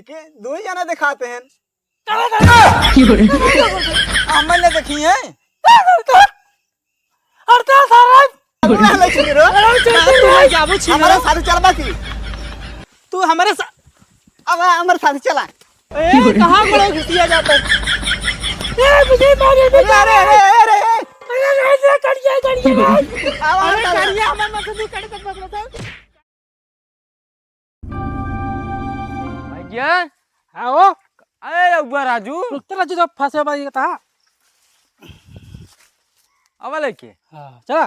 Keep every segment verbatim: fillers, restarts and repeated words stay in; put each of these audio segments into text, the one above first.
कि दो ही जना दिखाते हैं। हमें नहीं देखी है। अरे तो सारा अरे नहीं देखी रो। अरे चल, तू नहीं जाबो छी हमारे रो। साथ चलबा की। तू हमारे सा-, अब हमारे साथ चला। ए, कहाँ बड़ा घुसिया जाता है? ए, मुझे मारे, अरे, अरे, अरे, अरे, अरे। अरे, अरे, अरे, कट गया, कट गया। अब अरे, हमारे कट गया, हमारे मत तू कट, कट, कट, कट। भैया। हाँ हो। अरे रउआ राजू। रुक तो राजू, जब फंसे बा ये था। अब लेके। हाँ, चला।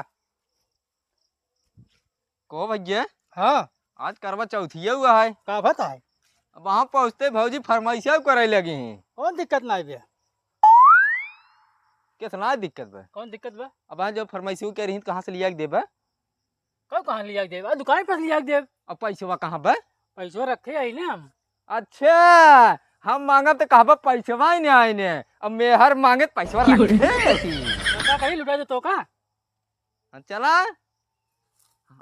को भैया? हाँ। आज करवा चौथिया हुआ है। का बात है? अब वहाँ पहुँचते भौजी फरमाइशा करे लगी हैं। कौन दिक्कत ना आइबे? कितना दिक्कत बा? कौन दिक्कत बा? अब वहाँ जब फरमाइशा कह रही हैं, तो कहाँ से लिया के देबा? कब कहाँ लिया के देब? आ, दुकान पर लिया के देब। अब पैसवा कहाँ बा? पैसवा रखे आई ना हम। अच्छा, हम मांगब तो कहबा पैसवा ही नहीं आए ने। अब मेहर मांगे तो पैसवा रखे आई। तो का कही लुटा दे तो का? हाँ, चला।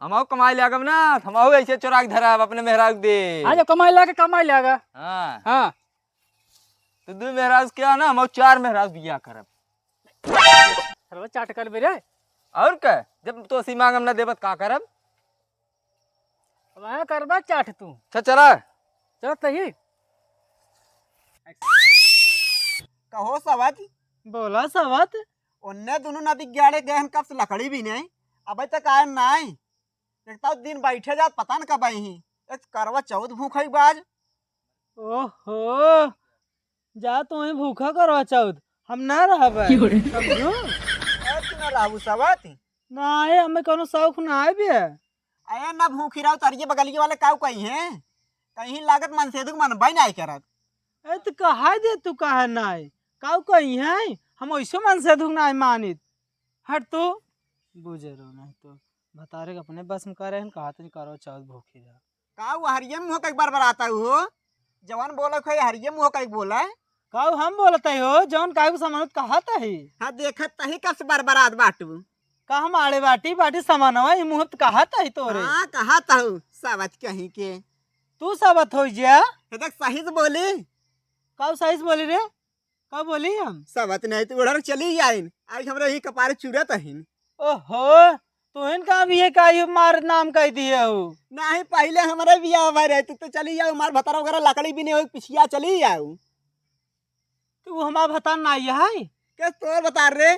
हम आऊ कमाई लागब ना, हम आऊ ऐसे चोरा के धरब अपने मेहरारू के दे। हाँ, जब कमाई लागे, कमाई लागा। हाँ। हाँ। तो दो मेहरारू के ना, हम आऊ चार मेहरारू बियाह करब। सरवा चाट कर बे रे। और का? जब तो सी मांगम ना देबत का करब? अब हाँ करबा चाट तू। अच्छा चला। चल तही। कहो सवत। बोला सवत। ओन्ने दोनों नदी गाड़े गए हन, कब से लकड़ी भी नहीं, अबे तक आए नहीं। एक तो दिन बैठे जात, पता न कब आई ही। एक करवा चौथ भूख है बाज। ओहो, जा तो वहीं भूखा करवा चौथ, हम ना रहबे। क्यों रे? समझू? ए, तू ना रहबू सवत। ना आए, हमें कोनो शौक ना आए बे। अरे ना भूखी रहो, तरिये बगलिए वाले काऊ कही हैं, कहीं लागत मनसेधु के मन बाई ना करत। ए, तो कहा दे तू कहा ना आए, काऊ कही हैं, हम ऐसो मनसेधु के ना मानित। हट तू, बुझे रहो नहीं तो, भतारे के अपने बस में करे हैं, कहा तनी करो चावल भूखी रहो। का वो हरिये मुँह कई बरबरात हो? जवन बोलत है, हरिये मुँह कई बोला। का वो हम बोलत है हो? जवन काहे को समानत कहत है। हाँ, देखत तही कस बरबरात बाटू। का हम आड़े बाटी, बाटी समानवा, ई मुँह त कहत है तोरे। हाँ, कहत हूँ, सवत कहीं के। तू सवत हो जा। हे देख, सही से बोली। का वो सही से बोली रे? का बोली हम? सवत नहीं तो उड़र चली आइन। आज हमरा ही कपार चुरत अहिन। ओहो, तोहन का भी है का ये मार नाम कह दिए हो? नहीं, पहले हमारे बियाह भय रहे, तू तो चली जाओ, मार भतार वगैरह लकड़ी भी नहीं हो, पिछिया चली जाओ। तू हमार भतार ना ये है? के तोर भतार रे?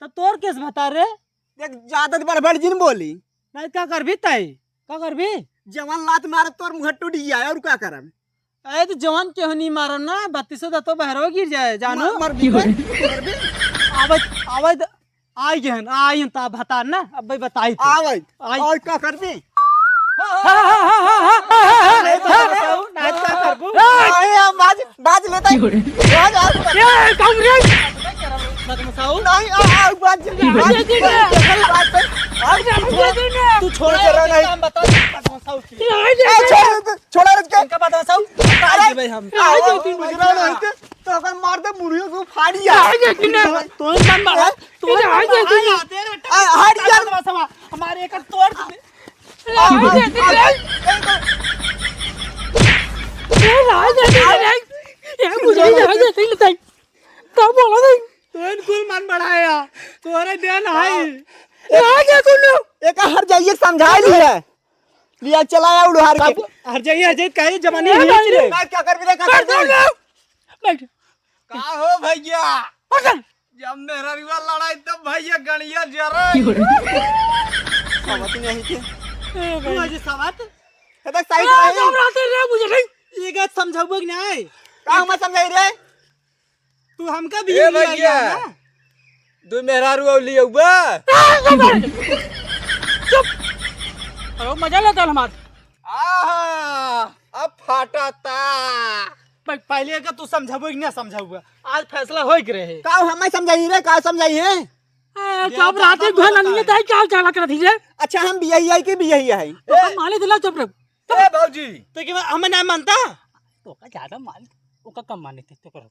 तो तोर केस भतार रे? देख, ज्यादा बड़ बड़ जिन बोली। नहीं, का करबी तय? का करबी? जवान लात मारे तोर मुँह टूट जाए, और का करब? अरे तो जवान केहू नहीं मारन ना, बत्तीसों दतो बहरो गिर जाए, जानो? मर, मर भी, मर भी। आवाज, आवाज, आई गहन, आई हन ता भतार ना, अब भाई बताई तो। आवाज, आई। और का कर दे? हाँ, हाँ, हाँ, हाँ, हाँ, हाँ, हाँ, हाँ, नहीं तो हाँ, बताओ, नहीं तो करबू। हाँ। अरे, हम बाज, बाज लेता है। बाज, बाज। ए, कौन रे? बदमाशाऊ। नहीं, आ, आ, बाज, बाज। बाज, बाज। तू छोड़, तू छोड़, नहीं। काम बता, बदमाशाऊ। ए, छोड़, छोड़ा रख के। इनका बात बताओ, अरे, काट देबै हम। आ, आ, आ, गुजरा नहीं थे, तो अगर मार दे, मुड़ियो को फाड़ दिया। आ, ये तूने, तू ही मन मारा, तू ही मन मारा। आ, हट यार। हमारे एक तोड़ दे। आ, आ, आ, ए, राज है, ए, ए, मुझे राज है, नहीं बताई। तब बोला नहीं। तोहन कुल मन बढ़ाया, तोहरे देन हाई। ए, राज है कुल। एक हर जाइए समझा लिया। लिया चलाया उड़ार के। हर जाइए, हर जाइए, काहे जमानी ए, है भाई रे। रे। का, क्या कर भी रे, का कर दे? बैठ। का हो भैया? पकड़। जब मेहररुआ लड़ाई तब भैया गणिया जरे। समझ नहीं आई थी। ए, भाई। तू आज सवात? ए, देख, साइड ए, में। जब रहते रे, मुझे नहीं। ये बात समझाबो कि नहीं? का हम समझाई रे? तू हमका भी ए ये भैया, लिया ना? दू मेहरारू और लियौबा। चुप। अरे मजा लेता हमार। आहा, अब फाटा ता। भाई, पहले का तू समझाबो कि ना समझाबो? आज फैसला होई के रहे। का हमें समझाई रे, का समझाई है? ए, ये चुप रहते ज्यादा घर बोलता नहीं है। ताई क्या चाला कर दी रे? अच्छा, हम बियाही आई कि बियाही आई? तो ए, हम माने दिला, चुप रह। ए भौजी। तो कि हमें ना मानता? तो का ज्यादा मान, ओका कम माने थे, तो करो।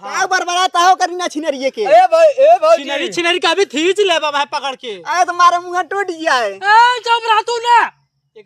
हाँ। का बरबरात हो करी ना छिनरिये के? ए भाई, ए भौजी। छिनरी, छिनरी का भी थीच ले बाबा है पकड़ के। अरे तुम्हारा मुंह टूट गया है। ए, चुप रह तू ना।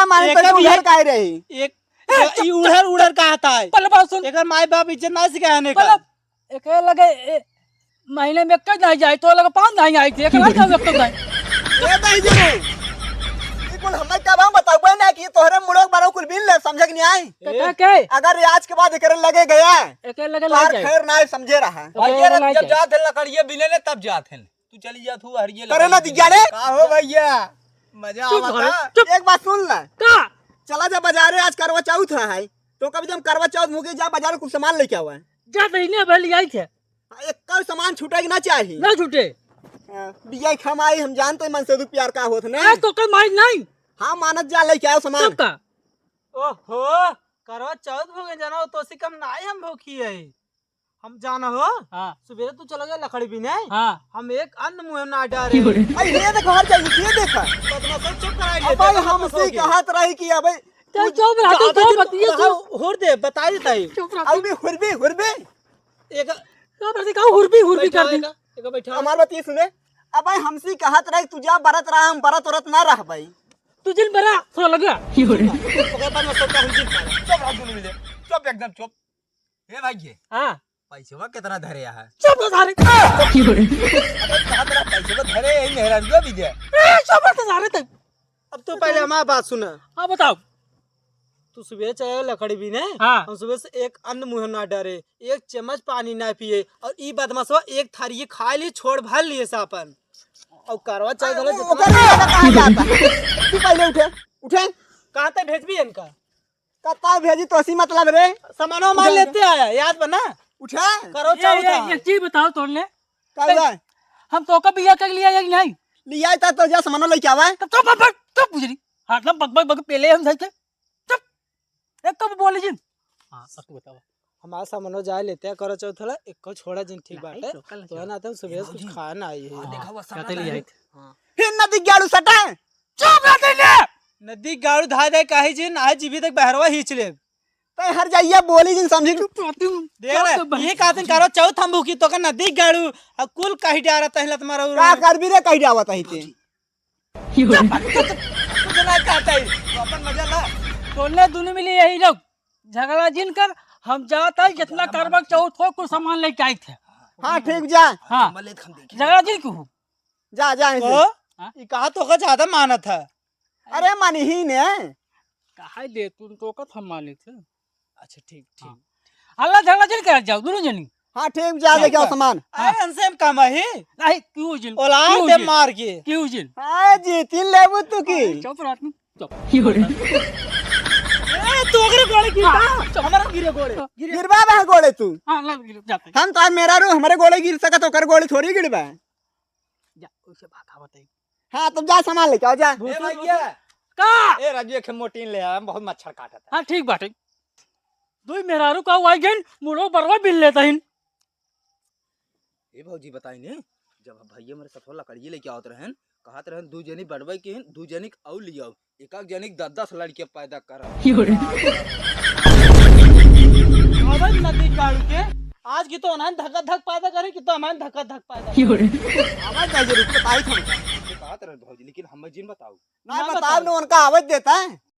ना माने, एकर तो भी उधर एक काहे रही? एक, ए, चुप, ई चुप, उड़र, उड़र चुप। कहा था। पहले बात सुन। एकर माई बाप इज्जत ना सिखाए ने पहले का। एके लगे, ए, महीने में एक नाहीं जाए, तो लगे पाँच नाहीं आई थी, एक लाख का वक्त नाहीं। ए, नहीं जी रे। ई कुल हमें का बात बताबे ना कि तोहरे मुड़ो बरो कुल बिन ले, समझे कि नहीं आई? कथा के? अगर आज के बाद एकरे लगे गया, एके लगे तो लाग हर जाए। खैर ना समझे रहा। तो भैया, खैर ना जब जाए। जात है लकड़िया बिने ले, तब जात है। तू चली जात हूँ, हरिये करे लकड़ी ना दिया रे। का हो भैया, मजा चुप आवत रहो, है? चुप। एक बात सुन ले। का? चला जा बाजारे, आज करवा चौथ है, तो कभी जब करवा चौथ मुके जा बाजार कुछ सामान लेके आवा है। जा तो इन्हें भले आई थे। हाँ, एक का सामान छूटे कि ना चाही। ना छूटे। हाँ, बिया खमाई हम जानते हैं मन से दुख प्यार का होत ना। ए, तो कल माई नहीं। हाँ, मानत जा लेके आओ सामान। तब का? ओहो, करवा चौथ भूखे जाना हो, तो से कम नाई हम भूखी है। हम जाना हो, हाँ। सुबेरे तू चला गया लकड़ी बिने। हाँ। हम एक अन्न मुँह ना डारे। अरे ये देखो, हर जाइए, ये देखो। बदमाश हो, चुप करा अब भाई, हमसे कहत रही कि अबे चल, चुप रहा, तू ज्यादा चुप दिन बतिया, रहा, तू। हुर दे, बता देता है। चुप रहा। अबे हुरबी, हुरबी। एक चुप रहा, का हुरबी, हुरबी बैठा कर दी। एक, एक बैठा। हमार बात ये सुने, अबे हमसे कहत रही, तू जा बरत रहा, हम बरत उरत ना रह भाई। तू जिन बरा, थोड़ा लगा। ओकर बाद में सबका हम जिन पाए। चुप रहा, दोनों मिले। चुप, एकदम चुप। ए भाई, ये हाँ। पैसवा कितना धरे है? चुप रह सारे। अबे कहाँ तेरा पैसवा धरे है, मेहरारुआ भी दे। ए, चुप रह सारे तक। अब तू पहले हमार बात सुना। हाँ, बताओ। तू सुबह चले लकड़ी बिने, हाँ। हम सुबह से एक अन्न मुँह ना डारे, एक चम्मच पानी ना पिए, और ई बदमाशवा एक थारी खाए लिए, छोड़ भर लिए से अपन। और करवा चौथ वाला अरे, जितना ओकर लिए कहाँ जाता? तू पहले उठे, उठे। कहाँ तक भेजबी इनका? कत्ता भेजी तोसी मतलब रे? सामानो माल उठे। लेते आया, याद बना? उठे। करवा ये, चौथ ये, था। एक चीज बताओ तोड़ने। का हुआ? हम तो का बिया के लिए आई नहीं। लिया था तो जा सामानो लेके आवा। तब तो बक, बक, तो बुझली। हरदम बक, बक, बक, पहले हम सही थे। चुप। एक तो बोली जिन। हाँ, अब तू बतावा। हमार सामानो जाए लेते हैं, करवा चौथ वाला, एको छोड़ा जिन, ठीक नहीं, बाटे। चोका लगा। तो है ना, तुम सुबह से कुछ खाए ना आई है। हाँ, देखा हुआ कहते सामान ले आई। हाँ। फिर नदी गाड़ू सटा। चुप रह तैने। नदी गाड़ू धाय दे काहे जिन, आज जीवित एक बहरवा खींच ले। तै हर जाइया बोली जिन समझी। चुप रह तू। देख ले, चुप रह। ये कहते करवा चौथ हम भूखी तो का नदी गाड़ू, आ कुल कही डारा तहला तुम्हारा का करबी रे, कही डावत है ते। तू तो ना कहता है, तू अपन मजा ला। तोने दोनों मिली यही लोग झगड़ा जिन कर, हम जात है, जितना करवा चौथ हो, कुछ सामान लेके आई थे। हाँ, ठीक जा। हाँ। झगड़ा जिन क्यों हो? जा, जा, ऐसे। तो? हाँ? ई कहा तो का ज्यादा मानत है। अरे, मानी ही ने। कहा दे, तू तो का हम माने थे। अच्छा, ठीक, ठीक। हाँ। हल्ला झगड़ा जिन कर जाओ, दोनों जनी। हाँ, ठीक, जा, हाँ, लेके आओ बस। सामान। अरे, इनसे हम कम है। नहीं, क्यों जिन? औलाद क्यों दे जिन? मार के। क्यों जिन? हाँ जी, तीन लेबू तू की। अरे, चुप रह तू, चुप। क्यों रे? ए, तू ओकरे गोड़े गिर हाँ, बा। चुप। हमारा गिरे गोड़े। गिरे। गिरबा बा गोड़े तू। हाँ, लग गिर, जाते। हम तो आज मेहरारू, हमारे गोड़े गिर सकत, ओकर गोड़े थोड़ी गिरबा। जा, उसे भागा बताई। हाँ, तुम जा सामान लेके आओ, जा। ए भूसुर, भैया। भूसुर। का? ए राजू, एक मोटीन ले आ, हम बहुत मच्छर काटत है। हाँ, ठीक बाटे। दुई मेहरारू का वाई गेन, मुड़ो बरवा बिल लेता हिन। ए भौजी, बताई ने, जब भैया मेरे ससुर लकड़िए लेके आवत रहन, कहत रहन, "दू जनी बड़वे के हिन, दू जनी के अउ लियाओ, एक एक जनी के दस दस लड़के पैदा कर।" क्यों रे? आवाज नदी गाड़ के, आज की तो अनहन धक्का धक पैदा करे, कि तो अनहन धक्का धक पैदा करे। क्यों रे? आवाज नहीं जरूर बताई था। ये कहत रहन भौजी, लेकिन हम जिन बताऊ। नहीं ना बताओ बताओ। ना, उनका आवाज देता है।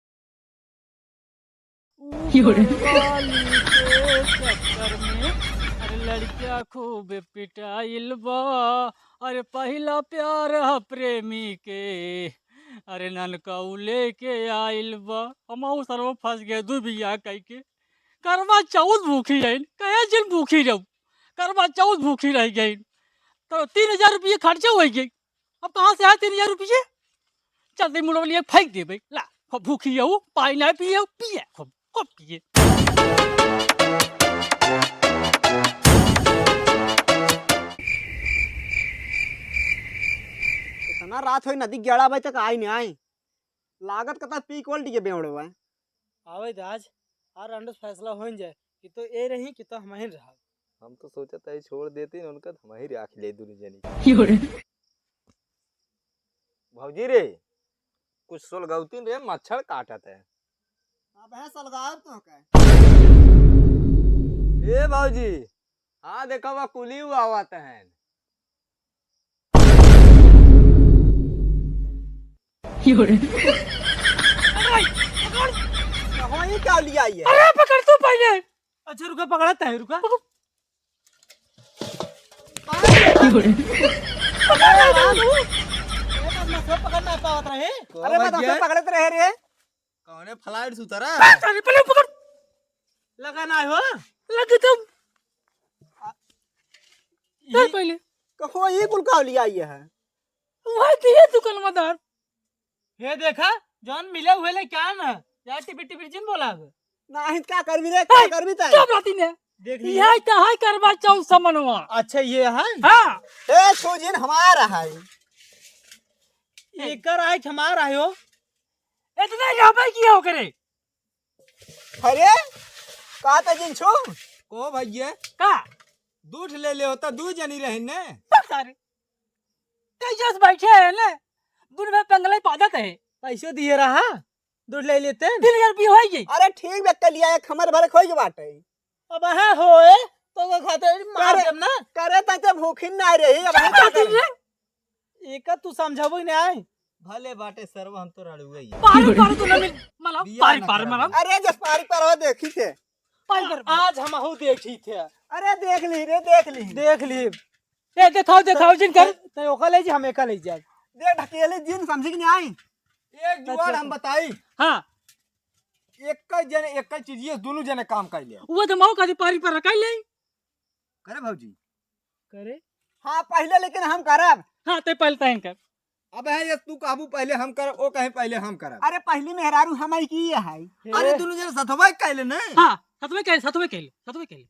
ऊपर वाली के चक्कर खूब पिटाइल बा, अरे पहिला प्यार ह प्रेमी के, अरे ननका उ लेके आइल बा। हम उ सरवा फंस गए दू बियाह कइके। करवा चौथ भूखी रहिन, कहे जिन भूखी रहू, करवा चौथ भूखी रह गई, तो तीन हजार रुपये खर्चा हो गई। अब कहाँ से आए तीन हजार रुपये? चलते मुड़वा लिए फेंक देबे। ला, खूब भूखी है वो, पानी ना पिए, पिए, खूब, खूब पिए। इतना रात होई, नदी ग्यारह बजे तक आई नहीं आई। लागत कता पी क्वालिटी के बेवड़े हुआ है। आवे दाज, आर अंडस फैसला होइन जाए कि तो ए रही कि तो हमहिन रहब। हम तो सोचत हई छोड़ देती न उनका, तो हमही राख ले दुनू जनी। भौजी रे, कुछ सोलगौतिन रे, मच्छर काटत है। अब है सोलगाव तो का? ए भौजी, हाँ देखा हुआ कुली आवत हैं। कहाँ ये क्या लिया ये? अरे पकड़ तू पहले। अच्छा रुका, पकड़ा तय, रुका। पकड़। अरे, अरे, पकड़ ना पावत रहे। अरे, मैं तो पकड़त रहे रे। कौने flight से उतरा? अरे, पहले पकड़। लगा ना हो? लगे तब। चल पहले। कहो, ये कुल का लिया ये है? वही दिए दुकानदार। हे देखा, जौन मिले हुए ले क्या ना? यार, टिपिर टिपिर जिन बोला अब। नाही, का करबी रे, का करबी तै? चुप रहती ने। देख लिया। यही तो है करवा चौथ समनवा। अच्छा, ये है? हाँ। ए, सुजिन हमारा है। एकर आइच हमार आयो। इतना यहाँ पे किया हो करे? अरे, का त जिन छु? को भैया? का? दूठ ले ले होता, दू जनी रहे ने। बस सारे। कैसे बैठे हैं ने? दूर में पंगलाई पादत है। पैसो दिए रहा, दूठ ले लेते। तीन हजार रुपये हो गई। अरे ठीक बे, कलिया एक हमर भर खोई के बाटे। अब है होए, तो का खाते मार करे, देम ना। करे त जब भूखिन ना रही, अब हम का करी? एका तू समझाबो ही नहीं। भले बाटे सरवा, हम तो रड़ुए ही। पारी, पारी तो ना मिल, मला, बिया पारी, ना पारी, करब। मला। अरे, जस पारी पर हो, देखी थे। पारी कर। आज हम हो देखी थे। अरे, देख ली रे, देख ली। देख ली। ए, देखाओ, देखाओ, जिन कर। तै, तै ओका ले जी, हम एका ले जाए। देख, ढकेली जिन समझी कि नहीं आई? एक जुगाड़ हम बताई। हाँ। एक जने, एक चीज, ये दोनों जने काम कर ले। वो तो मऊ कदी पारी पर रखाई ले। करे भौजी? करे? हाँ, पहले लेकिन हम करब। हाँ, ते पहले तैं कर। अब है ये तू कहबू पहले हम करब, ओ कहे पहले हम करब। अरे पहली मेहरारू हम ही की है। अरे दोनों जने सथवा ही कैले ने। हाँ, सथवा कैले, सथवा कैले, सथवा कैले।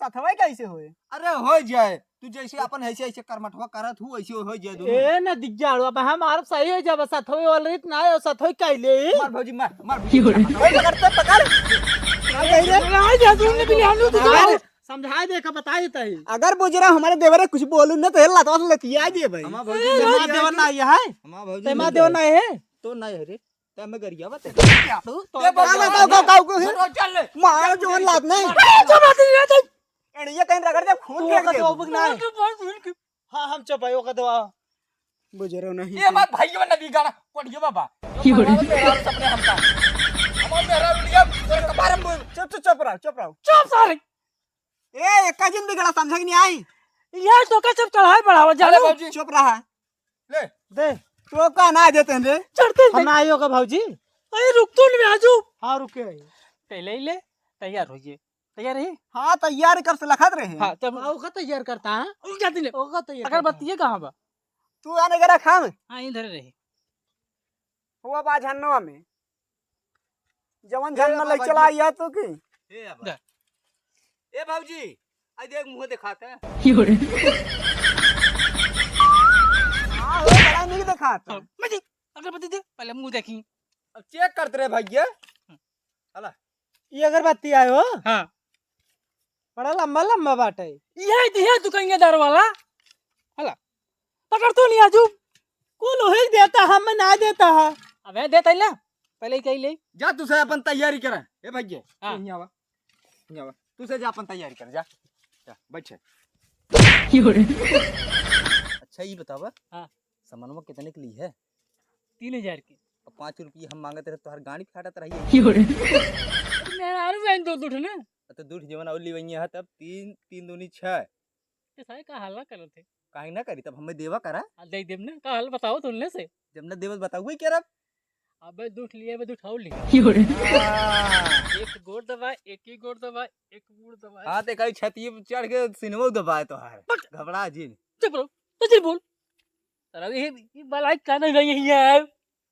सथवा कैसे होए? अरे हो जाए, तू जैसे अपन ऐसे ऐसे करमठवा करत हूँ, ऐसे हो जाए दोनों। ए ना दिख जाड़ो, अब हम आर सही हो जाब, सथवा वाला रीत ना आयो, सथवा कैले। मार भौजी, मार, मार भौजी। ओए, पकड़, तो पकड़। आ गई रे। आ जा, तू ने भी ले आलू, तू अरे, समझाए दे का, बताए देता ही। अगर बुजरा हमारे देवरे कुछ बोलू न तो हेल लातवा से लतिया जे भाई। हमार भौजी ए, ना हमार दिया देवर तू। ना आया है। हमार भौजी ते ना हमार देवर आया। ना है। तो ना है रे। ते हमें गरिया बते। तू तो ए, बाबा, बाबा, बाबा, बाबा, को है? चल ले। मार जो लात नहीं। ए, जो बात नहीं है, तो एड़िया कहीं रगड़ दे, खून तू फेंक का दे। तो अब ना है। हाँ, हम चपाइयों का दवा। बुजरो नहीं ए तू। बात भाई, ये ना बिगाड़ा, कोडिया बाबा। क्यों रे? हमारे मेहरारू सपने हमका। हमारे मेहरारू लिया, तोरे कपारे में बोल। चुप, चुप, चुप रहो, चुप रहो। चुप सारे। ए, एका जिन बिगड़ा समझे कि नहीं आई? ये तो का चुप चढ़ाई बढ़ावा अरे जानो। बाबूजी। चुप रहा। ले। दे। तो का ना देते हैं रे? चढ़ते हम हैं। ना आयो का भौजी। अरे रुक तो नहीं आजू। हाँ, रुके। पहले ही ले, तैयार होइए। तैयार रही? हाँ, तैयार कब से लखत रहे हैं। हाँ, तब हाँ, ओका तैयार करता है। उ क्या दिले? ओका तैयार करता है। अगरबत्ती ये कहाँ बा? तू आने के रख हम। हाँ, इधर रही। हुआ बा झन्नवा में। जवन ए झन्ना बाबा ले चला जी। आया तो की? ए बाबा। दे। ए बाबूजी, आई देख मुंह दिखाता है। हाँ, हो बड़ा नहीं दिखाता। हाँ, मैं जी, अगरबत्ती दे, पहले मुंह देखी। अब check करते रहे भैया। हला। ये अगरबत्ती आयो? हाँ। बड़ा लंबा लंबा बाटे। ये दिहे दुकानियादार वाला। हला। पकड़ तो नहीं आजू। कुल वही देता है, मैं ना देता है। अबे देता ही ना। पहले ही कही ले। जा तू से अपन तैयारी करा। ए भैया, हाँ। तू यहाँ आवा। यहाँ आवा। तू से जा अपन तैयारी कर, जा। जा, बैठ। अच्छा, ये बतावा। हाँ। सामानवा कितने के लिए है? तीन हजार के। अब पाँच रुपये हम मांगत रहे, तोहर गांड फाटत रही है। मेहरारू बहन दो दुठ ना। तो दुठ जवन और लिवैया है, तब तीन, तीन दूनी छः। सारे का हल्ला करत है? काहे ना करी, तब हमें देवा करा। आ, दे देब ना, का हाल बताओ तुमने से? जब ना देवत बताओ, वही कह रहा। अबे दूठ लिए, अबे दूठ और लिए। क्यों रे? हाँ। एक गोड़ दबाए, एक ही गोड़ दबाए, एक मुड़ दबाए। हाँ, ते कहीं छतिए पे चढ़ के सिनेमा दबाए तोहार। बट घबरा जिन। चुप रहो, तो जी बोल। अरे ये, ये बलाई का नहीं गई है यार?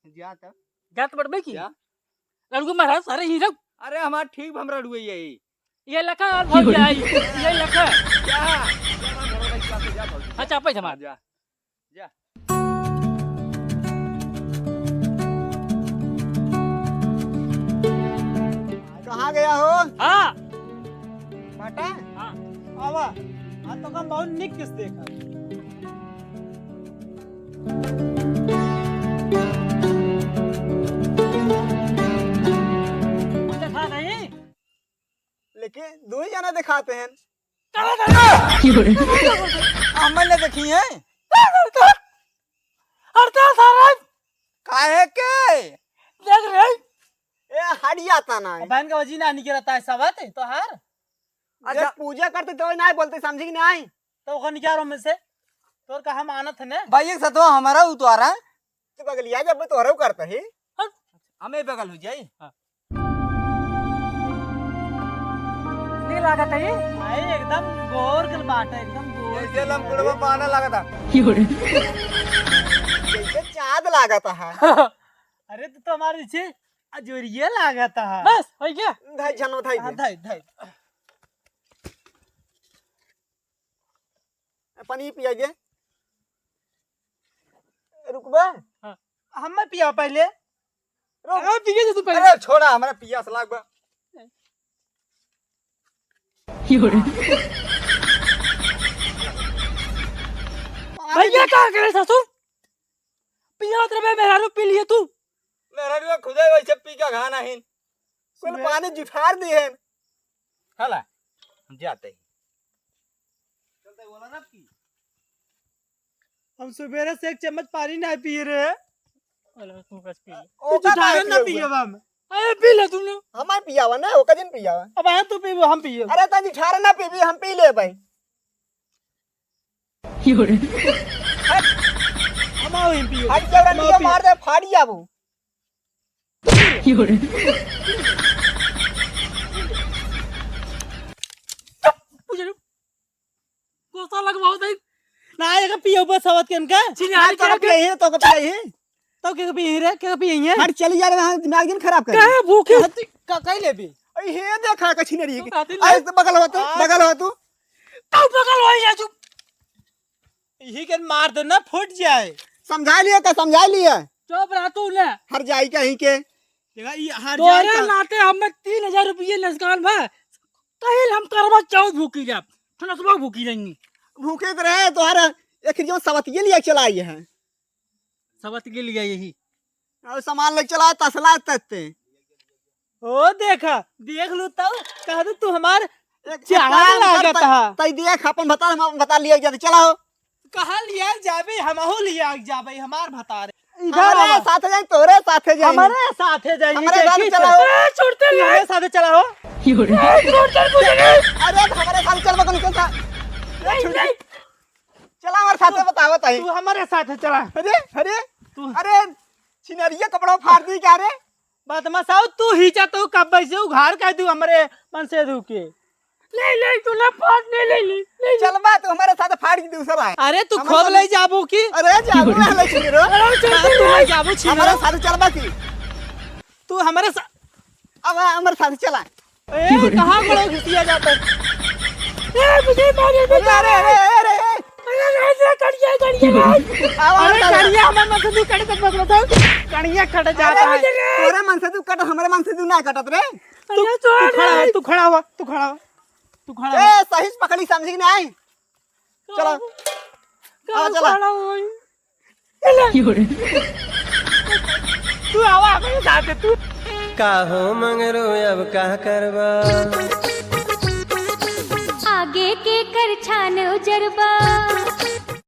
जा तब। जात पड़बे की? जा। लड़को महाराज सारे ही रख। अरे हमार ठीक हम रड़ुए यही। ये लखा और भाग जाए। ये लखा। जा। जा, हमार घर वाला की बात है, जा, भाग। अच्छा, आप ही जमा। जा। जा। कहाँ गया हो? हाँ। बाटा? हाँ। आवा। आज तो हम बहुत निक किस देखा। देखा नहीं? लेकिन दो ही जना दिखाते हैं। चलो, चलो। हमने देखी है। अरे तो सारा काहे के? देख रे। ए, हट जाता ना है। बहन का वजी ना निकलता है सवत तोहार। अच्छा। जब पूजा करते तो ना बोलते, समझी कि नहीं? तो ओकर निकाल में से। तोर का हम आनत है ना? भाई, एक सतवा हमारा उतारा। तू बगलिया जब तोहरा करता है। हट। हमें बगल हो जाई। हाँ। नहीं लागत है ये? भाई, एकदम गोर गल बाटा, एकदम गोर। जैसे लमकुड़वा पाना लागत है। जैसे चाँद लागत है। अरे, तू तो हमारे पीछे अजोरिया लागत है। बस, हो गया। धाई, झनो, धाई हाँ, दे। धाई, धाई। पानी पिया दे। रुकबा? हाँ। हमें पिया पहले। रुक। अरे, पिए दे तू पहले। अरे, छोड़ा, हमरा पियास लाग बा। भैया, का करे ससुर? पिया तो बे, मेहरारू पी लिए तू। मेहरारू खुदे वैसे पी के घाना है। कुल सुबह पानी जुठार दिए हैं। हला, हम जाते हैं। चलते बोला ना की। हम सुबेरे से एक चम्मच पानी ना पिए रहे। अरे, तू बस पी ले। तू ओका जुठार ना ना पिए पिए बा। हम। अरे, पी ले तू ना। हमार पियावा ना, ओका दिन पियावा। अब आया तू पीबो, हम पिए। अरे, तनी जुठार ना पीबी, हम पी ले भाई। हम आओ, हम पिए। हट जाओ, हम रंडिया पिए। मार दे, फाड़ जाबो। बुझलू? गोसा लगवाओ दे। ना, एका पियो बस आवत के इनका। चिन्हारी ना, तोका के पियाई है, तोका पियाई है। तो के पियाई रे, के पियाई है? हट, चली जा रहे हैं, दिमाग दिन खराब कर। का भूखे? का, का, का लेबे? अरे, हे देखा का छिनरी। तो कातिल अरे, है। तो बगल हो तू, आ। बगल हो तू। तू बगल हो जा, चुप। यही के मार दे ना, फूट जाए। समझा लिया का, समझा लिया। चुप रह तू ना। हर जाई कहीं के। देखा, ये हर तोरे जाई का। नाते हमें तीन हजार रुपये नुकसान बा। कहीं हम करवा चौथ भूखी जाब। ठनसवा भूखी रहेंगी। भूखे तो रहे, तोहरा एक जो सवतिये लिया चलाई है। सवत के लिए यही। और सामान लेके चला, तसला तत्ते। ओ देखा, देख लू तब, कह दू तू हमार एक चाहत काम कर, लागत तई, हा। तई देख, अपन बता, हम बता लिया जाते, चला हो। कहाँ लिया जाबे, हमहू लिया जाबे, हमार भतारे। इधर हमारे आवा। साथे जाई, तोरे साथे जाई। हमारे साथे जाई, हमरे साथ देखी चला हो। तो। ए, छोड़ते तू ले। हमरे साथे चला हो। ए, छोड़ते मुझे नहीं। अरे, हमरे साथ चल, बकल के साथ। नहीं, नहीं। चला हमारे साथे तू, बतावत है। तू हमारे साथे चला। अरे, अरे, तू अरे, छिनरिया कपड़ा फाड़ दी क्या रे? बदमाश आओ, तू ही जा तो कब से उघार कर दू हमरे मन से धू के। ले, ले, तू ना फाड़, ले, ले, ले, ले, ले। चलबा तू हमारे साथ फाड़ के दूसरा है। अरे, तू हमारे खोब साथ ले जाबू की? अरे, जाबू ना ले छिनरो। अरे, चल, हाँ, चल, तू ले ले। जाबू छिनरो। हमारे साथ चलबा की? तू हमारे सा-, अब हमारे साथ चला। ए, कहाँ बड़ा घुसिया जाता है? ए, मुझे मारे, अरे, अरे, अरे, अरे, अरे। अरे, अरे, अरे, कड़िया, कड़िया, भाई। आवा, अरे, आवा। कड़िया, हमारे मन से तू कट, कट, कट, कट। कड़िया कट जाता अरे, है। अरे। तोरे मन से तू कट, हमारे मन से तू ना कटत रे। अरे, तू, तू छोड़ खड़ा रे। हो, तू खड़ा हुआ, तू खड़ा हुआ, तू खड़ा हुआ। ए, सही से पकड़ी, समझी कि नहीं? चला। कहाँ आवा, चला। खड़ा हुआ है? चला। क्यों रे? तू आवा, हमारे साथ है, तू। का हो मंगरू, अब का करबा? आगे के कर छान उजरबा।